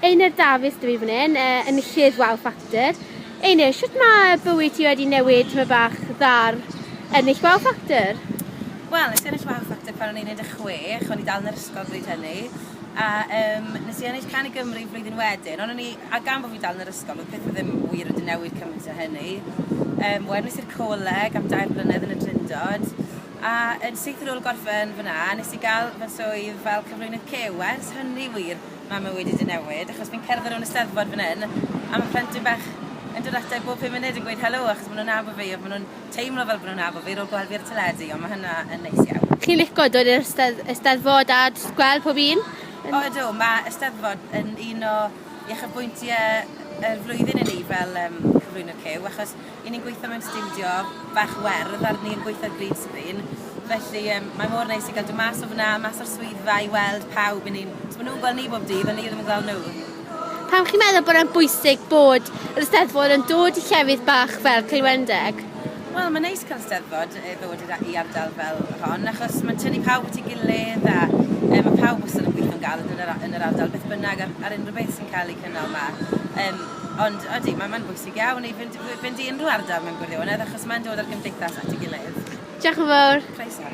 Einir Dafis dw i fan hyn, uh, enillydd Wow Factor. Einir, shwt mae bywyd ti wedi newid tyma bach dda'r ennill Wow Factor? Wel, nes i ennill Wow Factor pan o'n i'n 16, o'n i dal yn yr ysgol bryd hynny, a um, nes i ennill Can i Gymru flwyddyn wedyn, ond o'n i, a gan bod fi dal yn yr ysgol, oedd pethau ddim wir wedi newid cymaint o hynny. Um, wedyn nes i'r coleg am dair blynedd yn y Drindod, a yn syth ar ôl gorffen fyna, nes i gael fy swydd fel cyflwynydd cyw. Ers hynny wir, mae mywyd i 'di newid achos fi'n cerdded rownd y Steddfod fan 'yn a ma' plentyn bach yn dod ata i bob pum munud yn gweud helo achos ma' nhw'n nabod fi a ma' nhw'n teimlo fel bod nhw'n nabod fi ar ôl gweld fi ar y teledu ond ma' hynna yn neis iawn. Chi'n lico dod i'r Eistedd- Eisteddfod a jyst gweld pob un? O ydw, ma' Eisteddfod yn un o uchafbwyntiau yr flwyddyn i ni fel yym cyflwynwr Cyw achos 'y ni'n gweithio mewn stiwdio bach werdd a ni'n gweithio ar green screen felly yym mae mor neis i gael dod mas o fan'na, mas o'r swyddfa i weld pawb 'y ni'n... 'Chos ma' nhw'n gweld ni bob dydd ond ni ddim yn gweld nhw. Pam chi'n meddwl bod e'n bwysig bod yr Eisteddfod yn dod i llefydd bach fel Clywendeg? Wel mae'n neis cael Eisteddfod i ddod i'r i ardal fel hon achos mae'n tynnu pawb at ei gilydd a yy ma' pawb wastad yn gweithio'n galed yn yr a- yn yr ardal beth bynnag ar ar unrhyw beth sy'n cael ei cynnal 'ma. Yym ond odi mae mae'n bwysig iawn i fynd fynd i unrhyw ardal mewn gwirionedd achos mae'n dod â'r gymdeithas at ei gilydd. Diolch yn fawr. Croeso.